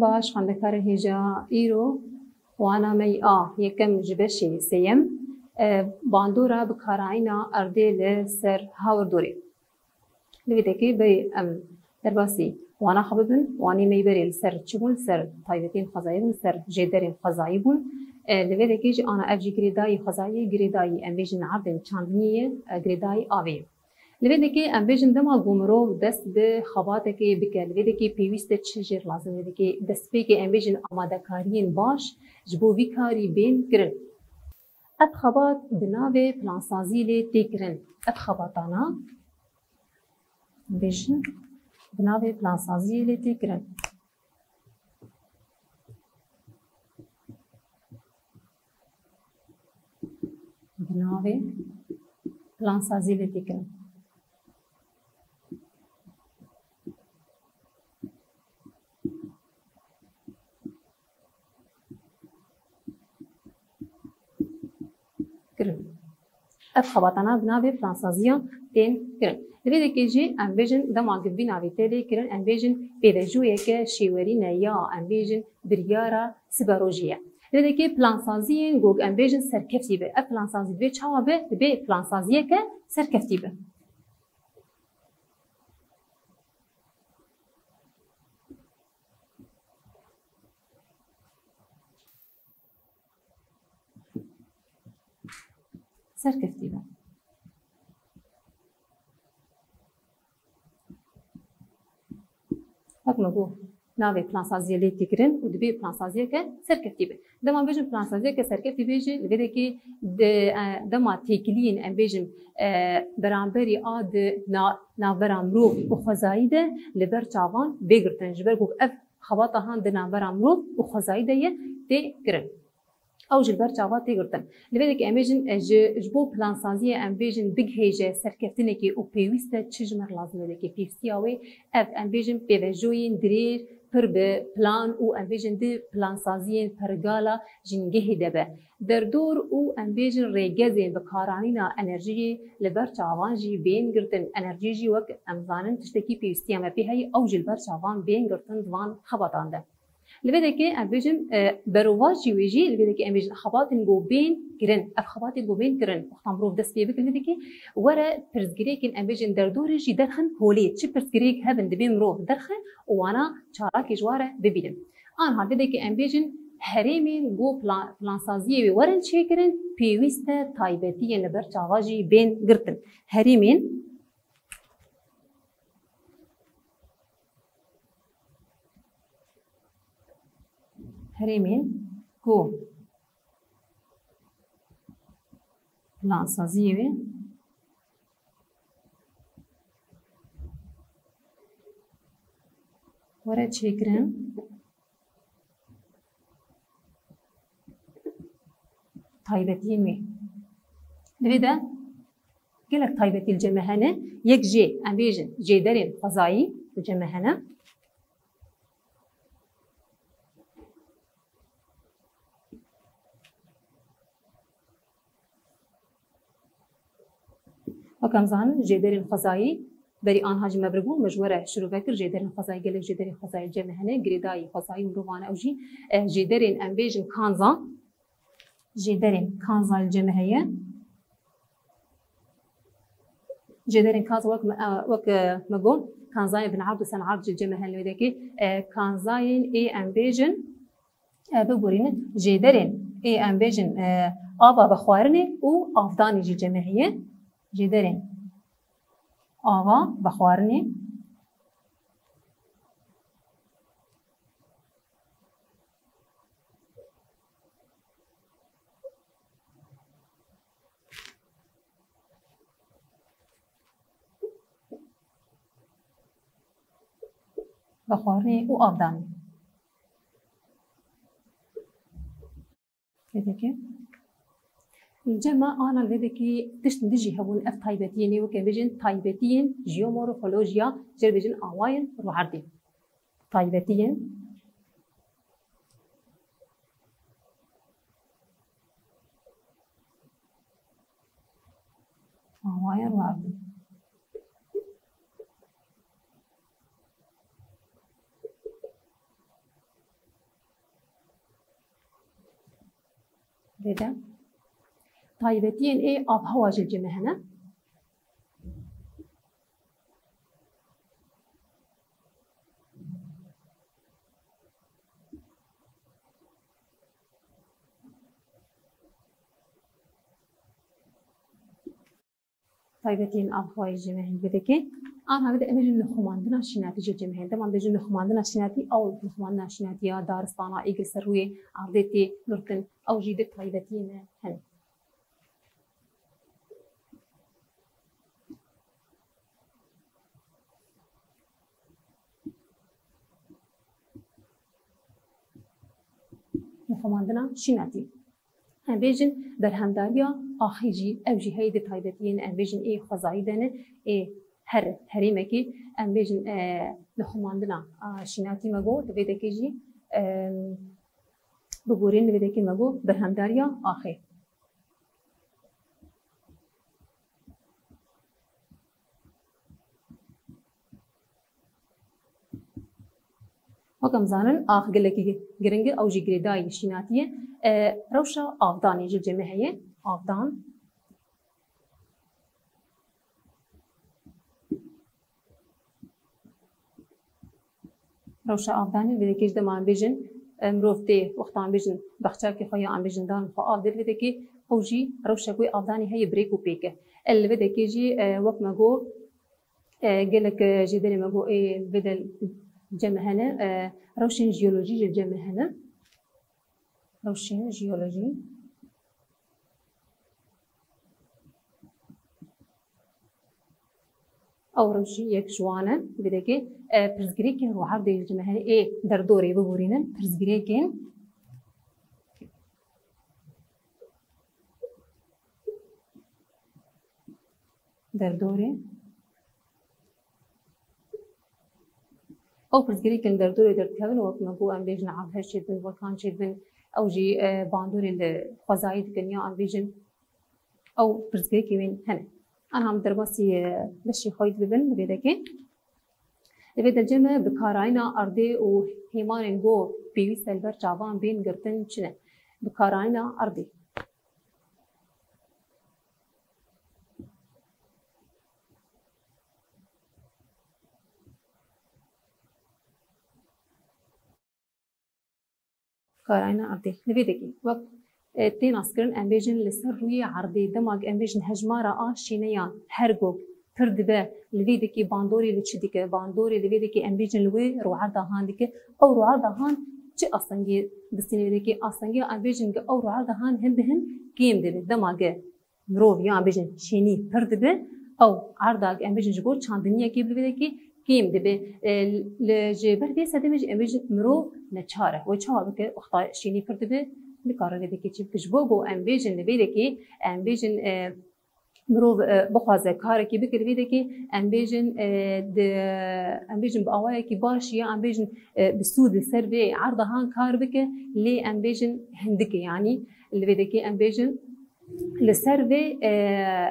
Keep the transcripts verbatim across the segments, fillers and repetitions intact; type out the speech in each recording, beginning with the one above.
Baş, xwendekarên hêja, îro wana me yê a yekem ji beşê sêyem, e, bandora bikaranîna erdê li ser hawirdorê. Li vê dekê berê em derbasî wana xwe bibin, wanê me yê berê li ser çi bûn, li ser taybetiyên xwezayî bûn, li ser jêderên xwezayî bûn. E, li vê dekê jî ana ev jî girêdayî xwezayî ye, girêdayî em bêjin erdên çandiniyê ye, e, girêdayî avê ye. Li vê dekê em bêjin dema ku mirov dest bi xebatekê bike, li vê dekê pêwîst e çi jê re lazim, li vê dekê destpêkê em bêjin amadekariyên baş ji bo vî karî bên kirin. Ev xebat bi navê plansazî lê tê kirin. Ev xebatana bêjin bi navê plansaziyê lê tê kirin. Bi navê plansazî lê tê kirin. Kirin. Ev xebatana bi navê plansaziya tên kirin. Li vê dekê jî em bêjin dema ku vî navê tê lê kirin, em bêjin pêvejoyeke şêwerîne ya em bêjin biryara siberojê ye. Li vê dekê plansaziyên ku em bêjin serkeftî be. Ev plansazî divê çawa be? Divê plansaziyeke serkeftî be. Serkeftî be. Wek me got, navê plansaziyê lê tê kirin û divê plansaziyeke serkeftî be. Dema bêjin plansaziyeke serkeftî bê jî, li vê dekê di, e, dema têkiliyên em bêjin, e, beramberî a di na-, navbera mirov û xwezayî de li ber çavan bê girtin. Ji ber ku ev xebata han di navbera mirov û xwezayî de ye tê kirin. Ew jî li ber çava tê girtin. Li vê dekê em bêjin, e, ji, ji bo plansaziyê em bêjin bigihêje serkeftinekê û pêwîst e çi ji me re lazim e, li vê dekê pêwîstiya wê ev em bêjin pêvejoyên dirêr pir bi plan û em bêjin di plansaziyên pergala jîngehê de be. Derdor û em bêjin rêgezên bikaranîna enerjiyê li ber çavan jî bên girtin. Enerjî jî wek em zanin tiştekî pêwîstiya me pê heye, ew jî li ber çavan bên girtin di van xebatan de. Li vê dekê em bêjin, e, berovajî wê jî, li vê dekê em bêjin xebatên ku bên kirin. Ev xebatên ku bên kirin, wexta mirov dest pê bike li vê dekê, were pirsgirêkên em bêjin derdorê jî derxin holê. Çi pirsgirêk hebin divê mirov derxe û wana çalakê ji wa re bibînin. Anha vê dekê em bêjin herêmên ku plan-, plansaziyê wê werin çêkirin, pêwîst e taybetiyên li ber çava jî bên girtin. Herêmên Herêmên ku plansaziyê wê were çêkirin, taybetiyên wê. Li vê de gelek taybetî li cem me hene. Yek jê, em bêjin, jêderên xwezayî li cem me hene. Wek em zanin, jêderên xwezayî berî anha jî me vir bû, me ji we re şirove kir, jêderên xwezayî, gelek jêderên xwezayî li cem me hene, girêdayî xwezayî mirovan e, ew jî, e, jêderên em bêjin kanza, jêderên kanza li cem me heye. Jêderên kanza wek me, e, wek, e, me got, kanzayên binerd û senerd jî li cem me hene li wê dekê, e, kanzayên ê em bêjin, e, bibûrînin, jêderên ê em bêjin, e, ava vexwarinê û avdanê jî cem me heye. Jêderên ava vexwarinê. Vexwarinê û avdanê. Vê dekê. Li cem me ana li vê dekê tişt din jî hebûn, ev taybetiyên ê weke bêjin taybetiyên jeomorfolojiya, jê re bêjin awayên rûerdê. Taybetiyên awayên rûerdê. Vê de taybetiyên ê avhewa jî li cem me hene. Taybetiyên avhewayê ji me hîn vedekê. An havê de em bêjin nixumandina şînatî ji cem heyî. Dema bêjin nixumandina şînatî, ew nixumandina şînatî ya daristana êgil ser rûyê erdê tê girtin, ew jî di taybetiyê me hene. Nixumandina şînatî. Em bêjin berhemdariya axê jî, ev jî heyî di taybetiyên em bêjin ê xwezayî de ne, ê her herêmekê em bêjin, e, nixumandina, a, şînatî me got, di vê dekê jî, e, bibûrîn li vê dekê me got berhemdariya axê. Wek em zanin, ax gelekî giring e, ew jî girêdayî şînatî ye. E, rewşa avdanê jî cem me heye. Avdan. Rewşa avdanê vê dekê ji dema em bêjin, e, mirov tê wexta em bêjin baxçakê xwe ya em bêjin dan xwe av dê, li vê dekê ew jî rewşek wê avdanê heye birêk û pêk e. E, li vê dekê jî, e, wek me got, e, gelek, e, jêderê me got ê vê de cem me hene, e, rewşên jeolojî jî cem me hene. Rewşên jeolojî. Ew rewşî yek ji wan e. Vê dekê, e, pirsgirêkên rûerdê ji me hene ê derdorê bibûrînin. Pirsgirêkên derdorê. Ew pirsgirêkên derdorê derdikevin, wek me got, em bêjin erdhej çêdibin, volkan çêdibin, ew jî, e, bandorê li xwezayî dikin, ya em bêjin ew pirsgirêkê wên hene. Anha em derbasî, e, beşê xwe dibin li vê dekê. Li vê dercê me bikarayîna erdê û hêmanên ku pêwîst e li ber çavan bên girtin çi ne? Bikarayîna erdê. Karayîna erdê. Li vê dekê wek, e, tê naskirin, em bêjin li ser rûyê erdê, dema em bêjin hejmara a şêneyan her gog pir dibe, li vê dekê bandorê li çi dike? Bandorê li vê dekê em bêjin li wê rûerda han dike. Ew rûerda han çi astengê distîne vê dekê? Astengê em bêjin ki ew rûerda han hin bi hin kêm dibe. Dema ge mirov ya em bêjin şênî pir dibe, ew erda em bêjin ji bo çandiniyekê bi vê dekê kêm dibe. E, li, ji ber vê sedemê jî em bêjin mirov neçar e. Wê çawa bike? Wexta şênî pir dibe, nikare vê dekê çi bike. Ji bo ku em bêjin li vê dekê, em bêjin, e, mirov, e, bixwaze karekî bike li vê dekê, em bêjin, e, di, em bêjin bi awayekî baş ya em bêjin, e, bi sûd li ser vê erda han kar bike, lê em bêjin hindik e, yanî li vê dekê em bêjin li ser vê, e,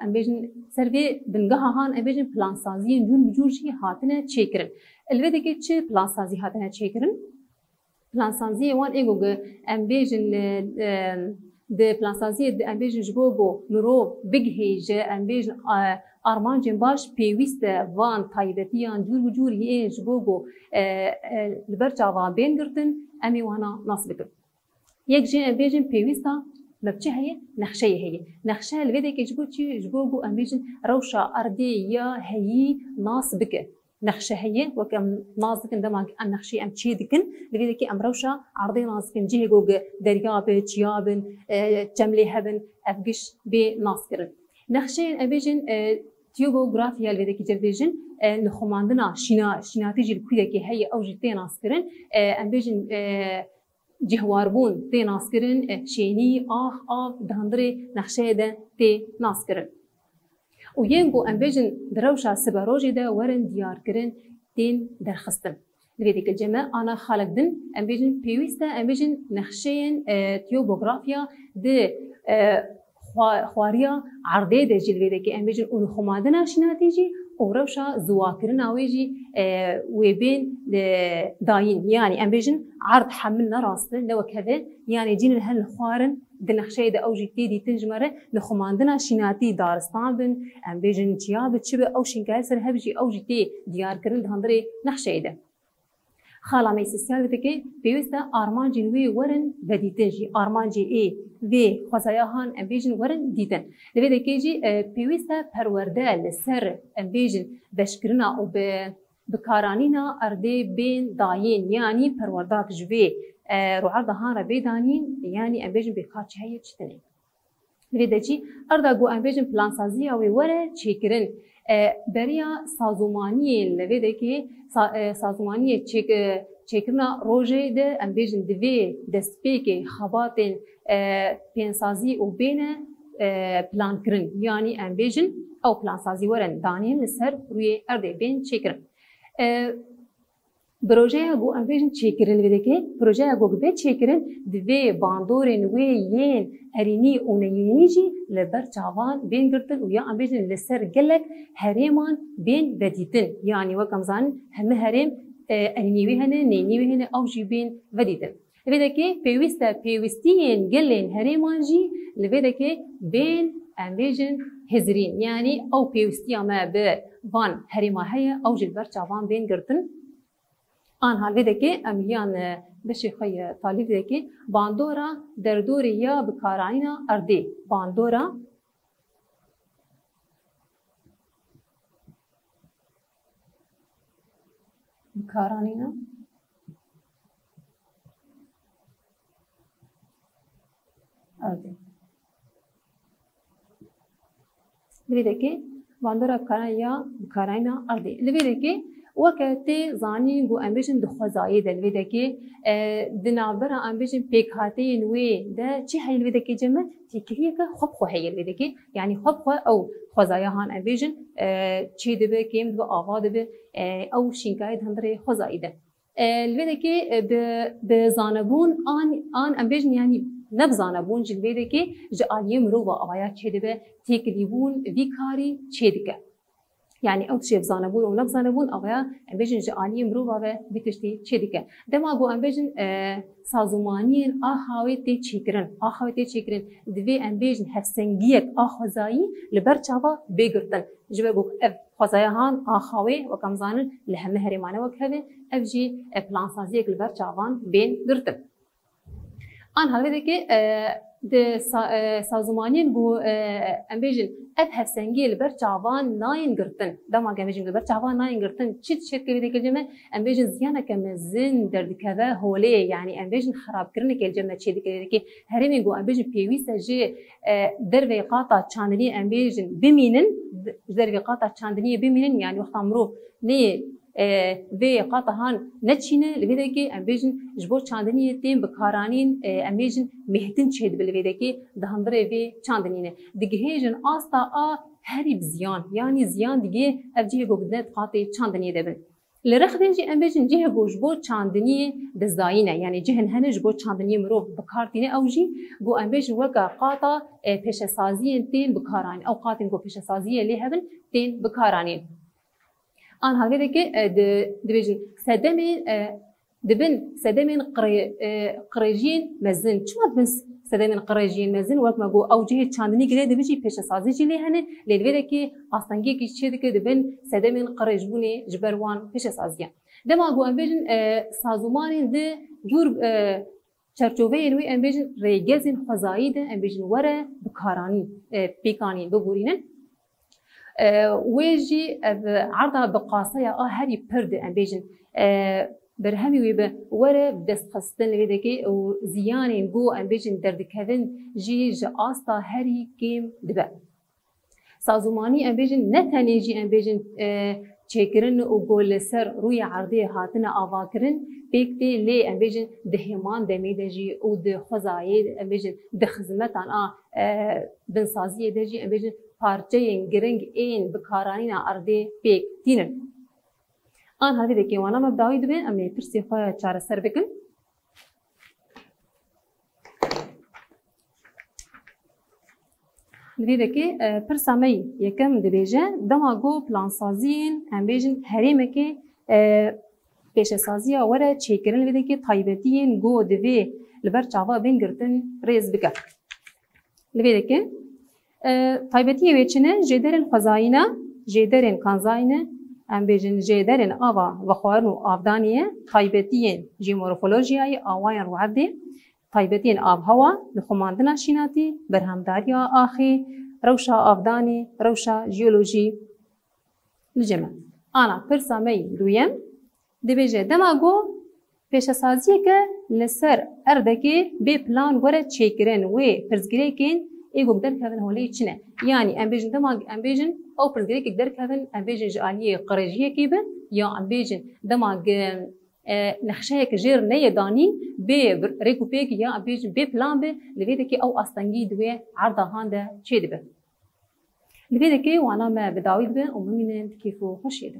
em bêjin ser vê bingeha han, em bêjin plansaziyên cûr bi cûr jî hatine çêkirin. Li vê dekê çi plansazî hatine çêkirin? Plansaziyê wan ê ku em bêjin, e, e, di plansaziyê de em bêjin ji bo ku mirov bigihê ji em bêjin, e, armancên baş pêwîst e van taybetiyan cûr bi cûr yên ji bo ku, e, e, li ber çavan bên girtin, em ê wana nas bikin. Yek jê em bêjin pêwîsta me bi çi heye? Nexşeyê heye. Nexşe li vê dekê ji bo çi? Ji bo ku em bêjin rewşa erdê ya heyî nas bike. Nexşe heye, wek em nas dikin, dema em nexşeyê em çê dikin, li vê dekê em rewşa erdê nas dikin. Cihê ku derya be, çiya bin, e, çemlê hebin, ev giş bê nas kirin. Nexşeyên em bêjin, e, topografya li vê dekê cem bêjin, e, nixumandina şîna-, şînatî jî li ku dekê heye, ew jî tê nas kirin. E, em bêjin, e, cihwarbûn tê naskirin, e, şênî, ax, av, di hundirê nexşeyê de tê naskirin. Û yên ku em bêjin di rewşa siberojê de werin diyarkirin, tên derxistin. Li vê dikilce me ana xalek din, em bêjin pêwîst e, em bêjin nexşeyên, e, topografya di, e, xwa-, xwariya erdê de jî li vê dekê em bêjin û nixumandina şînatî jî û rewşa ziwakirina wê jî, e, wê bên, e, dayîn. Yanî em bêjin erd hemil ne rast e, ne wek hev e. Yanî cînin hin li xwarin, di nexşeyê de ew jî tê dîtin ji me re. Nixumandina şînatî daristan bin, em bêjin çiya bi çi bi, ew şînkayê ser hev jî ew jî tê diyarkirin di hundirê nexşeyê de. Xala me sosîal vê dekê pêwîst e armancên wê werin vedîtin jî. Armancê ê vê xwezaya han em bêjin werin dîtin. Li vê dekê jî, e, pêwîst e perwerde li ser em bêjin veşkirina û bi, bikaranîna erdê bên dayîn, yanî perwerdak ji vê, e, rûerda han re bê danîn, yanî em bêjin bê ka çi heye çi tune. Li vê de jî erda ku em bêjin plansaziya wê were çêkirin, e, beriya sazûmaniyên li vê dekê sa-, e, sazûmaniyê çêk-, e, çêkirina rojê de em bêjin divê destpêkê xebatên, e, plansazî û bêne, e, plankirin. Yanî em bêjin ew plansazî werin danîn li ser rûyê erdê bên çêkirin. E, Projeya ku em bêjin çêkirin li vê dekê, projeya ku bê çêkirin, divê bandorên wê yên erênî û neyînî jî li ber çavan bên girtin û ya em bêjin li ser gelek herêman bên vedîtin. Yanî wek em zanin hemî herêm, e, erênî wê hene, neyînî wê hene, ew jî bên vedîtin. Li vê dekê pêwîst e pêwîstiyên gelên herêman jî li vê dekê bên em bêjin hizirîn. Yanî ew pêwîstiya me bi van herêma heye, ew jî li ber çavan bên girtin. Anha vê dekê em yan, e, beşê xwe yê talî vê dekê bandora derdorê ya bikaranîna erdê. Bandora bikaranîna erdê. Li vê dekê bandora bikaran ya bikaranîna erdê. Li vê dekê weke tê zanîn ku em bêjin di xwezayê de li vê dekê, e, di navbera em bêjin pêkhateyên wê de çi heye li vê dekê cem me? Têkiliyeke xwe bi xwe heye li vê dekê. Yanî xwe bi xwe ew xwezaya han em bêjin, e, çê dibe, kêm dibe, ava dibe, e, ew şînkayê di hundirê xwezayê de. E, li vê dekê, e, bi, bi zanebûn an, an em bêjin, yanî ne bi zanebûn jî li vê dekê ji aliyê mirova avaya çêdibe, têkilîbûn vî karî çêdike. Yanî ew tiştê bi zanebûn û ne bi zanebûn avaya em bêjin ji aliyê mirova ve vî tiştî çêdike. Dema ku em bêjin, e, sazûmaniyên axa wê tê çêkirin, axa wê tê çêkirin, divê em bêjin hevsengiyek a xwezayî li ber çava bê girtin. Ji ber ku ev xwezaya han axa wê, wek em zanin, li hemî herêmane wek hev e, ev jî, e, plansaziyek li ber çavan bên girtin. Anha vê dekê, e, di sa-, e, sazûmaniyên ku, e, em bêjin, ev hevsengiyê li ber çavan nayên girtin. Dema ku em bêjin li ber çavan nayên girtin, çi dişêt ke vê dekê li cem me, em bêjin ziyaneke mezin derdikeve holê, yanî em bêjin xerabkirineke li cem me çêdike. Vê dekê herêmên ku em bêjin pêwîst e ji, e, derveyê qata çandiniyê em bêjin bimînin, ji derveyê qata çandiniyê bimînin, yanî wexta mirov nê, e, vê qata han neçîne, li vê dekê em bêjin ji bo çandiniyê tên bikaranîn, e, em bêjin mêhtin çêdibe li vê dekê di hundirê vê çandinî ne. Digihêjin asta a herî bi ziyan, yanî ziyan digihê ev cihê ku bidine di qatê çandiniyê de bin. Li rexdê jî em bêjin cihê ku ji bo çandiniyê dizdayî ne, yanî cihên hene ji bo çandiniyê mirov bi kar tîne, ew jî ku em bêjin weke qata, e, pêşesaziyên tên bikaranîn. Ew qatên ku pêşesaziyê lê hebin tên bikaranîn. Anha vê dekê, e, di, dibêjin sedemên, e, dibin sedemên qirê-, e, qirêjiyên mezin. Çima dibin sedemên qirêjiyên mezin? Wek me got, ew cihê çandinî girê dibe jî pêşesazî jî lê hene. Lê li vê dekê astengiyekî çê dike, dibin sedemên qirêjbûnê ji ber wan pêşesaziyan. Dema ku em bêjin, e, sazûmanên di dûr, e, çerçoveyên wê em bêjin rêgezên xwezayî de em bêjin were bikaranîn, e, pêkanîn, bigurînin. E, wê jî ev erda bi qaseya a herî pir de em bêjin, e, berhemî wê bi were destxistin li vê dekê û ziyanên ku em bêjin derdikevin jî ji asta herî kêm dibe. Sazûmanî em bêjin, ne tenê jî em bêjin, e, çêkirin û ku li ser rûyê erdê hatine avakirin, pêk tê, lê em bêjin di hêman demê de jî û di xwezayê, em bêjin di xizmetan a, e, binsaziyê de jî em bêjin parçeyên giring ên bikaranîna erdê pêk tînin. Anha vê dekê wana me bi dawî dibe, em ê pirsê xwe çareser bikin. Li vê dekê, e, pirsa me yî yekem dibêje, dema ku plansaziyên, em bêjin, herêmekê, e, pêşesaziya were çêkirin, li vê dekê taybetiyên ku divê li ber çava bên girtin rêz bike. Li vê dekê, e, taybetiyê wê çi ne? Jêderên xwezayî ne, jêderên kanzayî ne, em bêjin jêderên ava vexwarin û avdanê ye, taybetiyên jîmorfolojiyayê, awayên rûerdê, taybetiyên avhewa, lixumandina şînatî, berhemdariya axê, rewşa avdanê, rewşa jeolojî. Li cem e. Ana pirsa me yî duyem dibêje, dema ku pêşesaziyeke li ser erdekê bê plan were çêkirin, wê pirsgirêkên ê ku derkevin holê çi ne? Yanî em bêjin, dema em bêjin ew pirsgirêkek derkevin, em bêjin ji aliyê qirêjiyekê be, ya em bêjin dema, e, nexşeyek jêr neyê danîn, bê rêk û pêk, ya em bêjin bê plan be, li vê dekê ew astengî di wê erda han de çêdibe. Li vê dekê wana me bi dawî dibe û bimînin di kêf û xweşiyê de.